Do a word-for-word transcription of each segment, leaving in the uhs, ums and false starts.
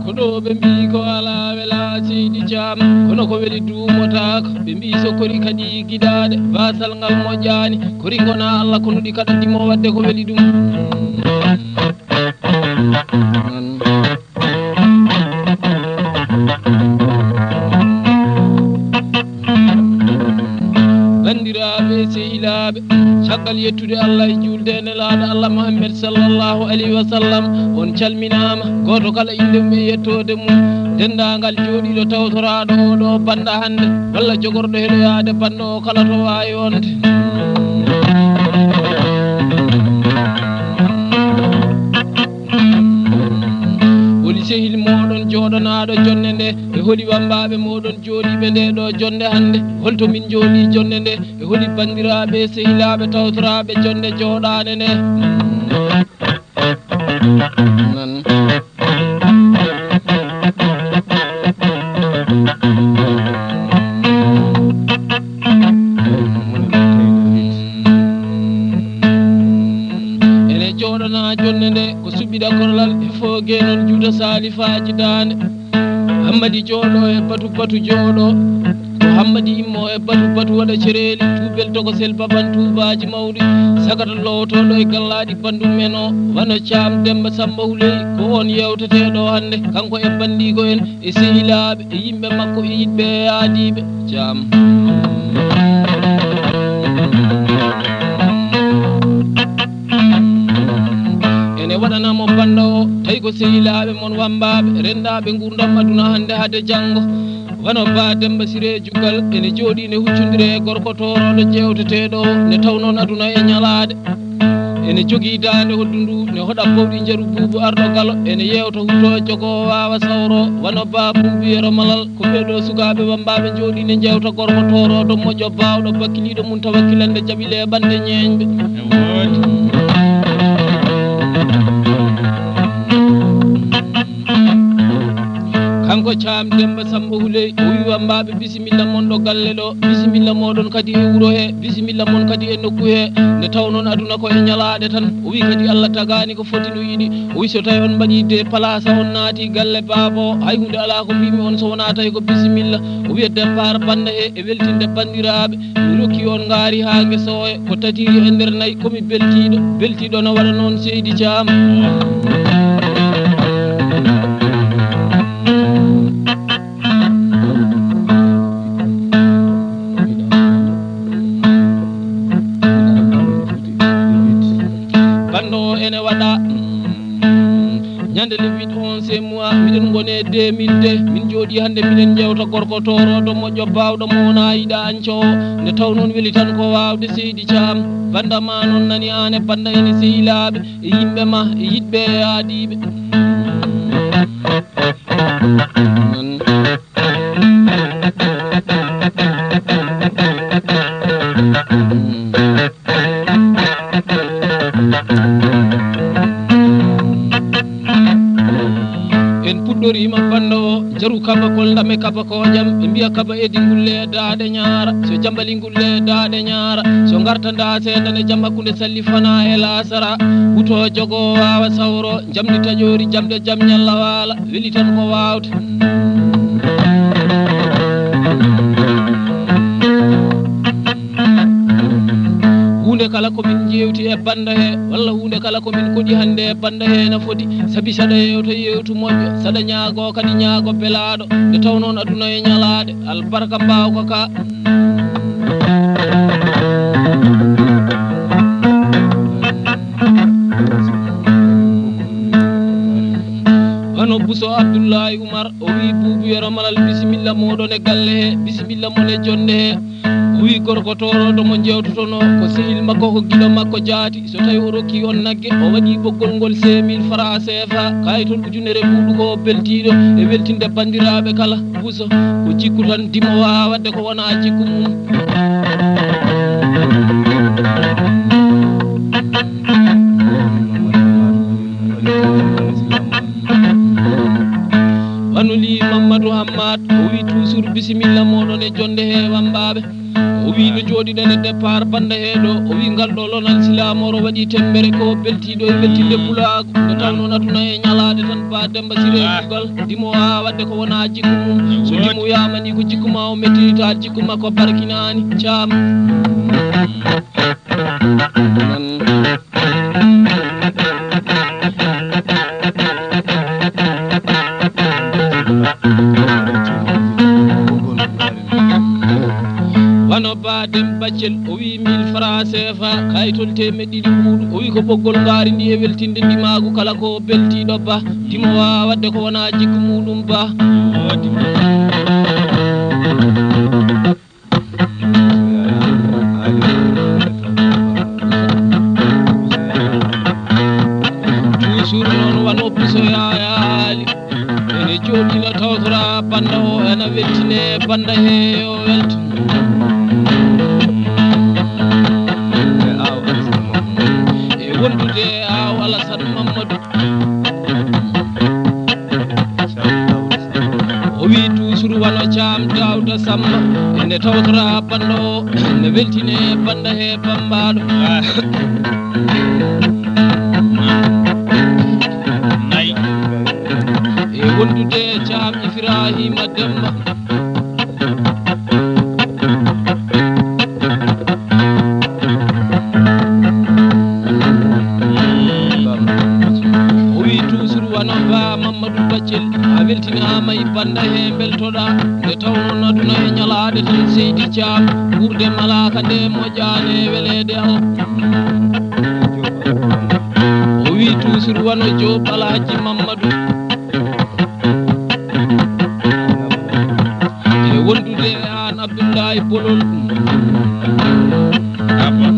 Ko ɗo ɓe mbii ko alaa welaa seydi Caam, kono ko weli duumotaako. Ɓe mbii so kori kadi giɗaaɗe, baasal ngal moƴƴaani. Kori ngona Allah, kono ɗi kaɗa dimo waɗde ko weli ɗum. Banndiraaɓe, sehilaaɓe, caggal yettude Allah e juulde e Nelaaɗo Allah Muhammad sallallahu alayhi wa sallam, on calminaama, gooto kala innde mum e yettoode mum, denndaangal jooɗiiɗo tawtoraaɗo oo ɗoo bannda hannde, walla jogorɗo heɗoyaade bannda oo kala to waawi wonde. Holi sehil mooɗon jooɗanaaɗo jonnde nde, e holi wammbaaɓe mooɗon jooɗiiɓe nde ɗo jonnde hannde? Holto min njooɗii jonnde nde? E holi banndiraaɓe, sehilaaɓe, tawtoraaɓe jonnde jooɗaande nde? Nan. Ene jooɗanaa jonnde nde ko suɓiɗa korlal e foo geenon juuta saalifaaji daande. Hammadi jooɗo e batu batu jooɗo. Ko Hammadi immo e batu batu waɗa cereeli, tuubel tokosel baban tuubaaji mawɗi. Sagata lowotooɗo e gallaaɗi bandum en o, wano Caam Demba Samba Huley, ko on yewteteeɗo hannde, kanko e banndiiko en, e sehilaaɓe, e yimɓe makko, e yiɗɓe e yaadiiɓe. Caam. Ene waɗana mo bannda o, tawi ko sehilaaɓe mon wammbaaɓe, renndaaɓe nguurndam aduna hannde hade janngo. Wano Ba Demba Siree Jugal, ene jooɗii ne huccondiri e gorko toorooɗo jewteteeɗo o, nde taw noon aduna e ñalaade. Ene jogii daande hoddundu, ne hoɗa bawɗi njaru buubu arɗo galo, ene yeewta huttoo jogoo waawa sawro, wano Ba Buubu Yero Malal. Ko ɓee ɗoo sukaaɓe wammbaaɓe njooɗii ne njewta gorko toorooɗo moƴƴo baawɗo bakkiliiɗo mum tawakkilande jaɓi leeɓande ñeeñɓe. E woodi. Kanko Caam Demba Samba Huley, o wi wammbaaɓe bisimilla mon ɗo galle ɗo, bisimilla mooɗon kadi e wuro he, bisimilla mon kadi e nokku he, nde taw noon aduna ko e ñalaaɗe tan. O wi kadi Allah tagaani ko foti no yiɗi. O wi so tawi on mbaɗi de palaasa on naati galle baaba o, hay huunde alaa ko mbimi on so wonaa tawi ko bisimilla. O wiya départ bannda he e weltinde banndiraaɓe. Mi rokki on ngaari haa ngesa o e ko tatiiri e nder nayi, ko mi beltiiɗo. Beltiiɗo no waɗa noon seydi Caam. Bannda o ene waɗa. Ñande le huit onze mois, miɗen ngone deux mille deux, min jooɗii hannde miɗen njewta gorko toorooɗo moƴƴo baawɗo mo wonaa yiɗa añcoowo. Nde taw noon weli tan ko waawde seydi Caam. Bannda ma noon nani aan e bannda ene sehilaaɓe, e yimɓe ma, e yiɗɓe e aadiiɓe. En puɗɗoriima bannda o, jaru kaba kol ndame kaba ko jam, ɓe mbiya kaba edi ngulle daaɗe ñaara, so jambali ngulle daaɗe ñaara, so ngarta nda seedane jam hakkunde salli fana e laasara, huto jogo waawa sawro, jamdi taƴoori jamde jam ñalla waala, weli tan ko waawde. Huunde kala ko min njeewti e bannda he, walla huunde kala ko min koɗi hannde e bannda he ena foti, sabi saɗa yewta yewtu moƴƴo, saɗa ñaago kadi ñaago belaaɗo, nde taw noon aduna e ñalaaɗe, albarka mbaawka ka. Wano Bousso Abdoulaye Oumar, o wii Boubou Yero Malal, bisimilla mooɗon e galle he, bisimilla mon e jonnde he. O wii gorko tooroodo mo njeewtotonoo, ko sehil makko, ko giɗo makko jaati. So tawi o rokki on nagge, o waɗi ɓoggol ngol cinq mille francs C F A, kayitol ujunere mbuuɗu ko beltiiɗo e weltinde banndiraaɓe kala. Bousso, ko jikku tan, dimo waawa waɗde ko wonaa jikku mum. Wano li Mamadou Hammad, o wi toujours bisimilla mooɗon e jonnde he wambaaɓe. O wi no jooɗiɗen e départ bannda he ɗo, o wi ngal ɗo lonal silaamoro waɗi tembere ko beltiiɗo e weltinde pulaagu. Nde tawnoo aduna e ñalaade tan ba Demba Siré kugal, dimo waawa waɗde ko wonaa jikku mum. So dimo yamani ko jikku ma o mettirita jikku makko barkinaani. Caam. Wano ba Demba Cel, o wi mille francs C F A, kayitol teemeɗɗe ɗiɗi mbuuɗu, o wi ko ɓoggol ngaari ndi e weltinde ndimaagu kala ko beltiiɗo ba, dimo waawa waɗde ko wonaa jikku muɗum ba. Toujours noon wano Bousso Yaya Ali. Ene jooɗina tawtora bannda o, ena weltine bannda he yo welto. E wondude e aaw Alassane Mamadou. O wi toujours wano Caam Daawda Samba, ene tawtora bannda o, ene weltine bannda he bammbaaɗo. Nayi. E wondude e Caam Ibrahima Demba. O wi toujours wano ba Mamadou Baccel, a weltinaama e bannda he mbeltoɗaa, nde tawnoo aduna e ñalaade tan seydi Caam, ɓurde malaaka nde moƴƴaani e weleede o. O wi toujours wano Joob Alhaji Mamadou. E wondude e aan Abdoulaye Bolol. Abba.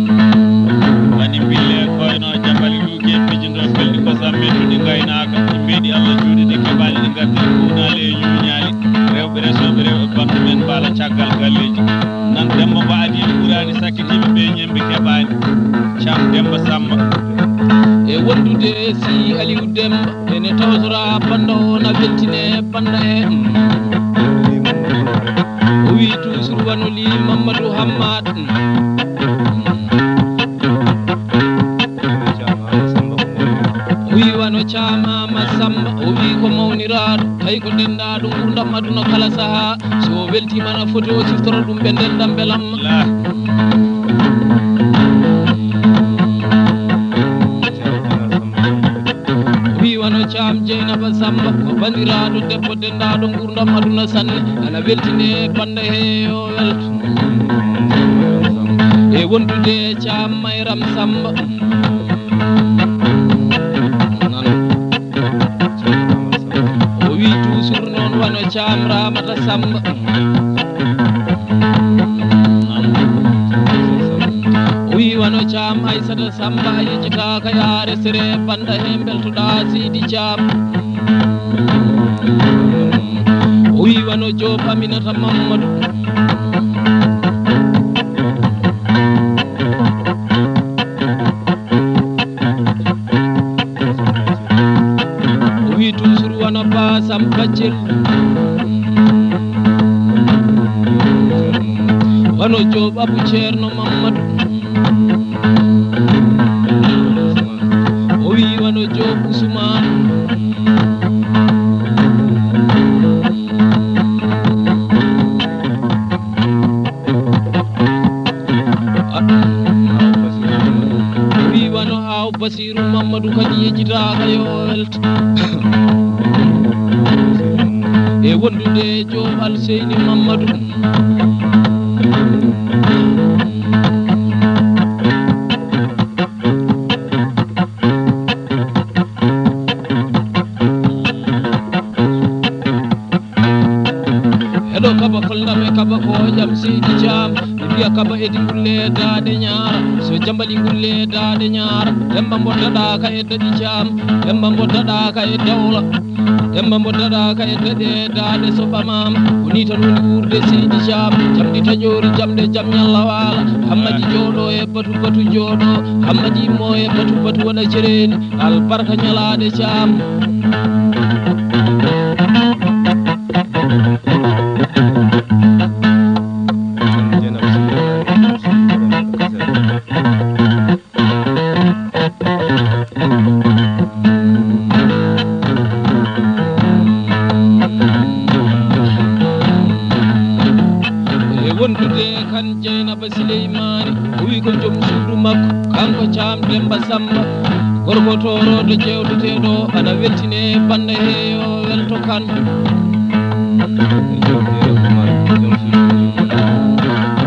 Wani mbille koyno jambali ɗuuke pijindo belɗi kosam mettuɗi ngaynaaka. Ɗi mbeɗi Allah juuɗe ɗi keɓaali ɗi ngartiri kuunaali e ñuuñaali. Rewɓe resooɓe rewɓe banndum en mbaala caggal galleeji. Nan Demba mbo adii ɓuraani sakkitiiɓe ɓe ñembe keɓaani. Caam Demba Samba. E wondude e si Aliou Demba. Ene tawtora bannda o na weltine bannda he. O wi toujours wano li Mamadou Hammad. O wi wano Caam Aama Samba, o wi ko mawniraaɗo, tawi ko ndenndaɗo nguurndam aduna kala saha. So o weltiima na foti o siftora ɗum ɓe ndenndan belamma. Wi wano Caam Jeynaba Samba, ko banndiraaɗo debbo denndaɗo nguurndam aduna sanne, ana weltine bannda he yo welto. E wondude e Caam Mayram Samba. Nan. O wi toujours noon wano Caam Ramata Samba. O wi wano Caam Aysata Samba, a yejjitaaka yaare sere bannda he mbeltoɗaa Seydi Caam. O wi wano Joob Aminata Mamadou. O wi toujours wano Ba Samba Cel. Wano Joob Abu Ceerno Mamadou. O wi wano Joob Usmaan. Wi wano Aw Basiru Mamadou kadi yejjitaaka yo welto. E wondude e Joob Alseyni Mamadou. Dame kaba ko jam seydi Caam. Ɓe mbiya kaba edi ngulle daade ñaara. So jambali ngulle daade ñaara. Demba mbottaɗa ka e daɗi Caam. Demba mbottaɗa ka e dawla. Demba mbottaɗa ka e daɗe daade so ɓamaama. Ko ni tan woni wuurde seydi Caam. Jamdi taƴoori jamɗe jam ñalla waala. Hammaji jooɗo e batu batu jooɗo. Hammaji mo e batu batu waɗa cereeli. Albarka ñalaade Caam. E wondude kan Jeynaba Sileymaani, o wi ko joom suudu makko, kanko Caam Demba Samba, gorko tooroodo jeewteteeɗo, ana weltine bannda he yo welto kan.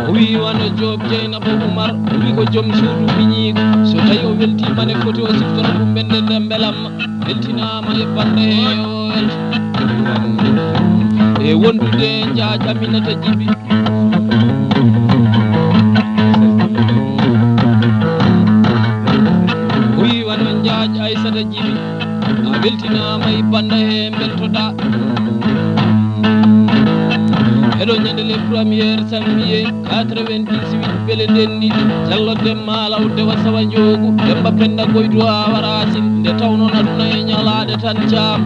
O wi wano Joob Jeynaba Umar, o wi ko joom suudu miñiiko, so tawi o weltiima ne foti o siftora ɗum ɓende nde mbelamma. Weltinaama e bannda he yo welto. E wondude Njaaj Aminata Jibi. O wi wano Njaaj Aysata Jibi. A weltinaama e bannda he mbeltoɗa. Heɗo ñande le premier janvier quatre-vingt-dix-huit bele denni. Jallo Demma Law Dewa Sawa Njoogu. Demba Penda Goydu Awa Racine. Nde tawno aduna e ñalaaɗe tan Caam.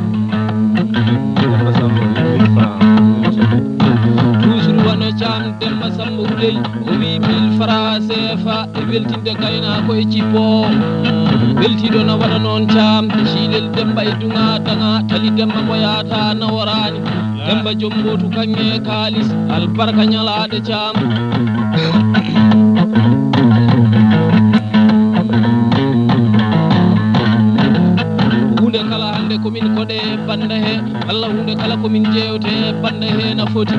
Toujours wano Caam Demba Samba Huley. O wi mille francs C F A e weltinde gaynaako e jippo. Weltiiɗo na waɗa noon Caam. Siilel Demba e duŋa daŋa. Tali Demba mo yaata naworaani. Demba joom mbootu kaŋŋe kaalis. Albarka ñalaaɗe Caam. Huunde kala hannde ko min koɗe bannda he. Walla huunde kala ko min jeewte bannda he na foti.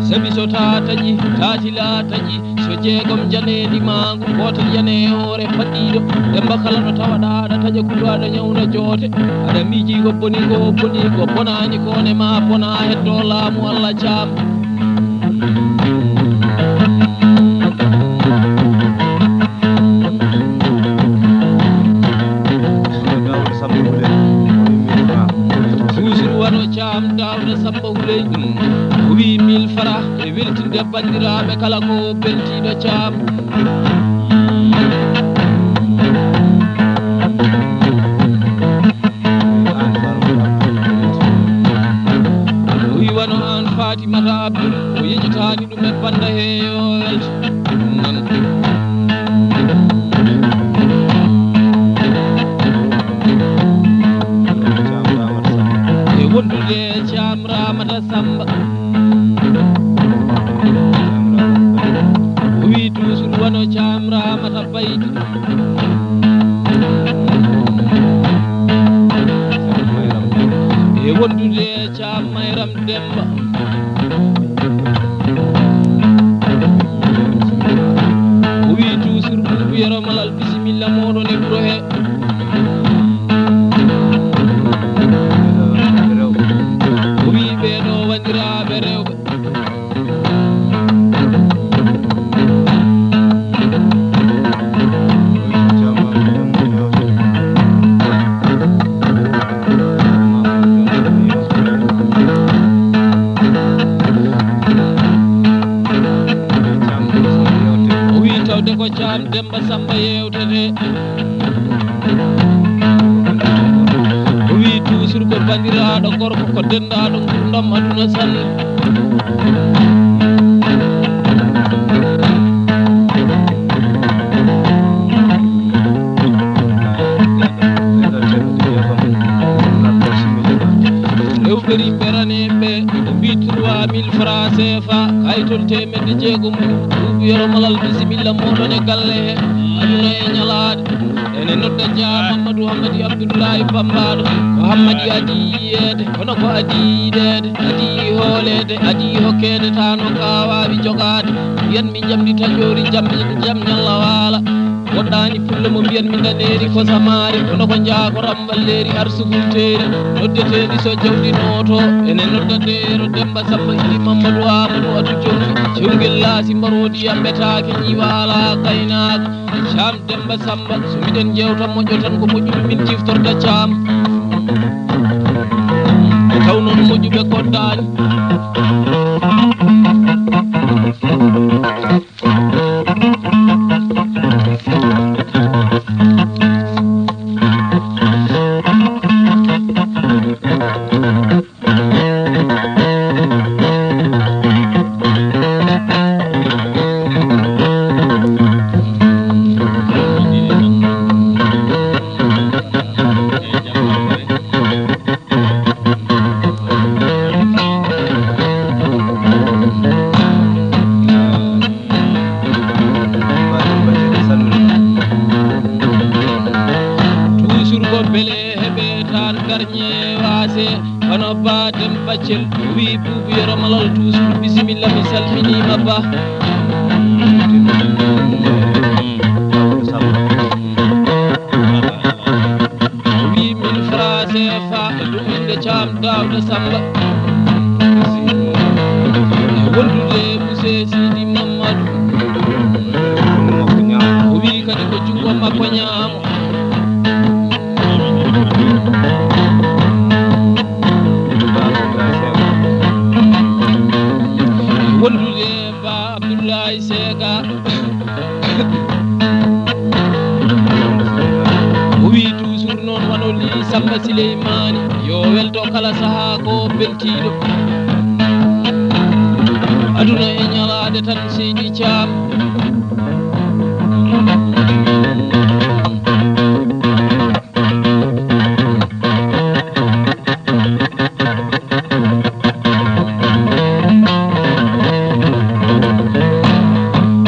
Sabi so taa taƴi, taatila taƴi. So jeegom janeeli maangu, gootel jane e hoore paɗɗiiɗo. Demba kala no tawaɗa aɗa taƴa kuɗo aɗa ñawna joote. Aɗa miiji ko boni ko boni ko bonaani ko ne ma bona heddo laamu Allah Caam. Toujours wano Caam Daawda Samba Huley. O wi mille francs e weltinde banndiraaɓe kala ko beltiiɗo Caam. O wi wano aan Fatimata Abdul o yejitaani ɗum e bannda he yo welto. E wondude Caam Ramata Samba. O wi toujours wano Caam Ramata Baydi. E wondude Caam Mayram Demba. O wi toujours ɓuuɓu yero malal bisimilla moɗon e wuro he. O wi ɓeɗo wandiraɓe rewɓe. O wi tawde ko Caam Demba Samba yewtete. O wi toujours ko bandiraɗo gorko ko dendaɗo ngurdam aduna sanne. Rewɓe riɓɓe raneɓe ɓe mbi trois mille francs C F A, kayitol temedde jeegom. Duuɓi yero malal, bisimilla moɗon e galle he. Aduna e ñalaade. Ene nodda Jah Mamadou Hammadi Abdoullahi Bambaɗo. Ko Hammadi adi yiyeede, kono ko adi yiɗeede, adi hooleede, adi hokkeede, tano ka waawi jogaade. Mbiyan mi jamdi taƴoori, jam, jam ñalla waala. Woɗɗaani pullo mo mbiyan mi daneeri ko samaare, kono ko njaakoram walleeri arsugul teeri, noddeteeɗi so jawdi nooto, ene nodda deero Demba Samba Idi Mamadou Amadou Atou Jowdi, cewngel laasi mbaroodi yambetaake, ñiiwa alaa gaynaaka, Caam Demba Samba, so miɗen njeewta moƴƴo tan ko moƴƴude min ciftorta Caam. E taw noon moƴƴuɓe koddaani. Toujours ko bele heɓe tan garñe waase, kono ba dem baccel wi buubu yoro malal toujours bisimilla mi salminima ba. Wi mille francs C F A e dow innde Caam Daawda Samba. E wondude Muse Sidi Mamadou. O wi kadi ko junngo makko ñaamo. E wondude Ba Abdoulaye Sega. O wi toujours noon wano li Samba Sileymaani, yo welto kala sahaa ko beltiiɗo. Aduna e ñalaade tan seydi Caam.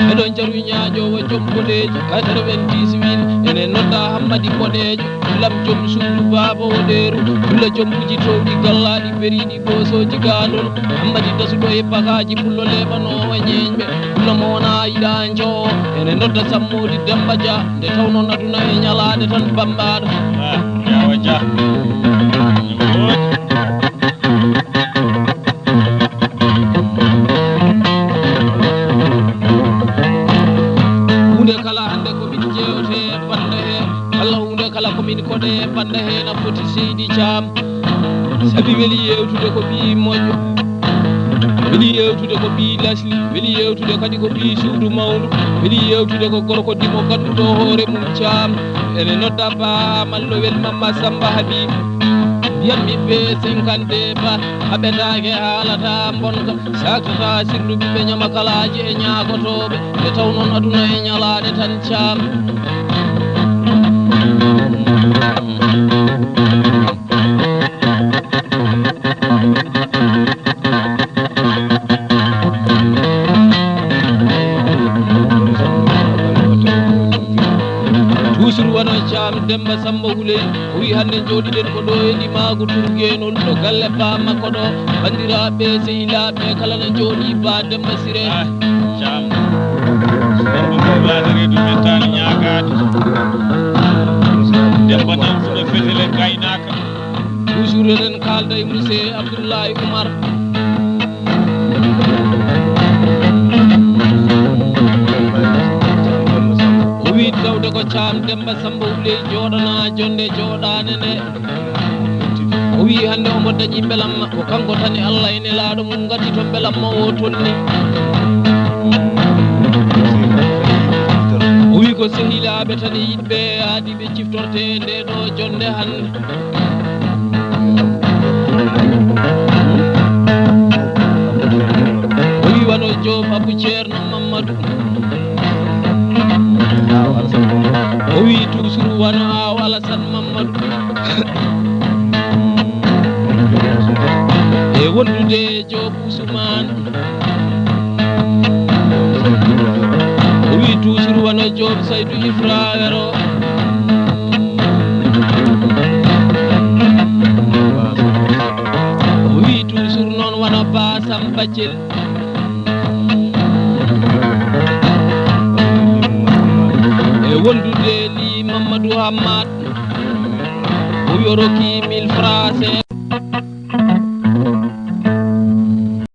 Eɗon jarwi ñaaƴoowo joom boɗeejo, quatre-vingt-dix mille, ene nodda Hammadi Boɗeejo, lam joom suudu baaba Woɗeeru, bulla joom buji towɗi gallaaɗi beriiɗi boosooji gaadol, Hammadi dasuɗo e pakaaji pullo leeɓanoowo ñeeñɓe, pullo mo wonaa yiɗaanjo, ene nodda Sammoodi Demba Dia, nde tawnoo aduna e ñalaade tan bammbaaɗo. Ah, Yaawa Dia. Huunde kala hannde ko min jeewte bannda he, kala huunde kala ko min koɗe bannda he na foti seydi Caam. Sabi weli yewtude ko ɓii moƴƴo, weli yewtude ko ɓii lasli, weli yewtude kadi ko ɓii suudu mawndu, weli yewtude ko gorko dimo ganduɗo hoore mum Caam. Ene nodda Ba Mallo Wel Mamma Samba Habib. Mbiyan ɓiɓɓe cinquante ba, haɓetaake haalata mbonka, saktata sirlu ɓiɓɓe ñamakalaaji e ñaagotooɓe, nde taw noon aduna e ñalaade tan Caam. Toujours wano Caam Demba Samba Wuley, o wi hannde jooɗiɗen ko ɗo e Limaagu Turgeenol, ɗo galle ba makko ɗo. Banndiraaɓe, sehilaaɓe, kala no jooɗi ba Demba Siré. Ah, Caam. Ɗum ko waade reedu mettaani ñaagaade. Demba nantuɗo fetele gaynaaka. Toujours eɗen kaalda e Muse Abdoulaye Oumar. O wi tawde ko Caam Demba Samba Wuley jooɗana jonde jooɗaane nde. O wi hannde omo dañi mbelamma, ko kanko tan e Allah e nelaaɗo mum ngati to mbelamma o tolni. O wi ko sehilaaɓe tan e yiɗɓe aadi ɓe ciftorte nde ɗo jonde hannde. O wi wano Joom Abou Ceerno Mamadou. O wi toujours wano Aw Alassane Mamadou. E wondude Joom Ousmane. O wi toujours wano Joom Saydou Ifra Wero. O wi toujours noon wano Ba Samba Thiel. E Wondude li Mamadou Hamad, o yoroki mille francs.